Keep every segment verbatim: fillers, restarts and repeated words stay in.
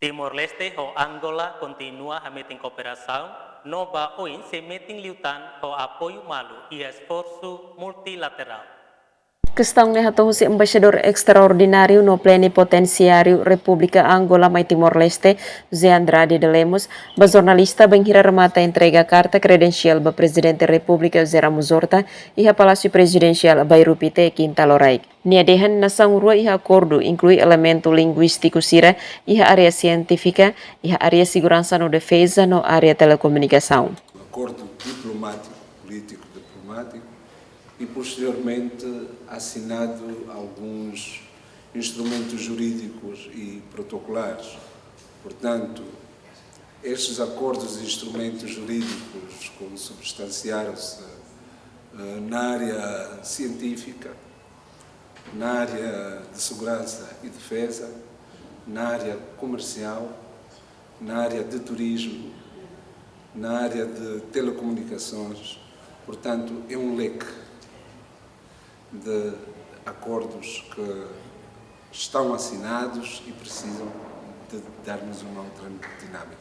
Timor-Leste ho Angola kontinua hametin kooperasaun no ba oin sei metin liután ho apoiu malu iha esforsu multilaterál. Kestaun ne'e hato'o husi Embaixadór Estraordináriu no Plenipotensiáriu Repúblika Angola mai Timor-Leste, José Andrade de Lemos, ba jornalista bainhira remata entrega karta kredensiál ba Prezidente Repúblika José Ramos Horta iha Palásiu Prezidensiál Bairru Pité, Kinta Loraik. Nia dehan nasaun rua iha akordu inklui elementu linguístiku sira iha área sientífika, iha área seguransa no defeza no área telekomunikasaun. Acordo diplomático, político-diplomático, e posteriormente assinado alguns instrumentos jurídicos e protocolares. Portanto, estes acordos e instrumentos jurídicos consubstanciaram-se eh, na área científica, na área de segurança e defesa, na área comercial, na área de turismo, na área de telecomunicações. Portanto, é um leque de acordos que estão assinados e precisam de darmos uma outra dinâmica.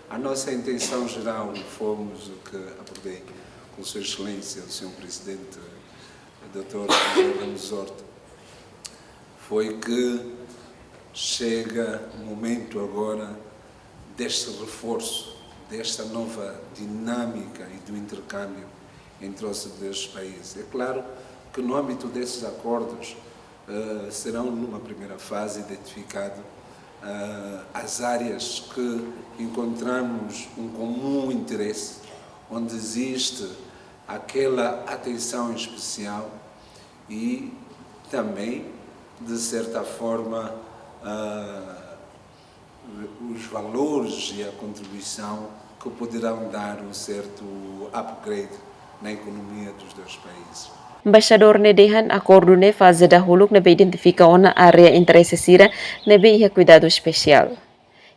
A nossa intenção geral, fomos o que abordei com Sua Excelência, o senhor Presidente, doutor José Ramos Horta, foi que chega o momento agora deste reforço, desta nova dinâmica e do intercâmbio entre os dois países. É claro que no âmbito desses acordos eh, serão, numa primeira fase, identificado eh, as áreas que encontramos um comum interesse, onde existe aquela atenção especial e também, de certa forma, eh, os valores e a contribuição que poderão dar um certo upgrade na economia dos dois países. Embaixadór ne'e dehan akordu ne'e faze dahuluk ne'ebé identifika ona área interese sira ne'ebé iha kuidadu espesiál.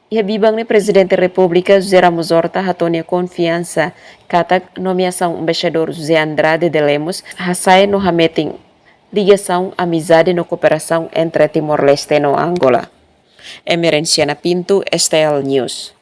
Iha biban ne'e Prezidente Repúblika José Ramos Horta hato'o nia konfiansa katak nomeasaun Embaixadór José Andrade de Lemos hasa'e no hametin ligasaun, amizade no kooperasaun entre Timor-Leste no Angola. Emerenciana Pinto, S T L News.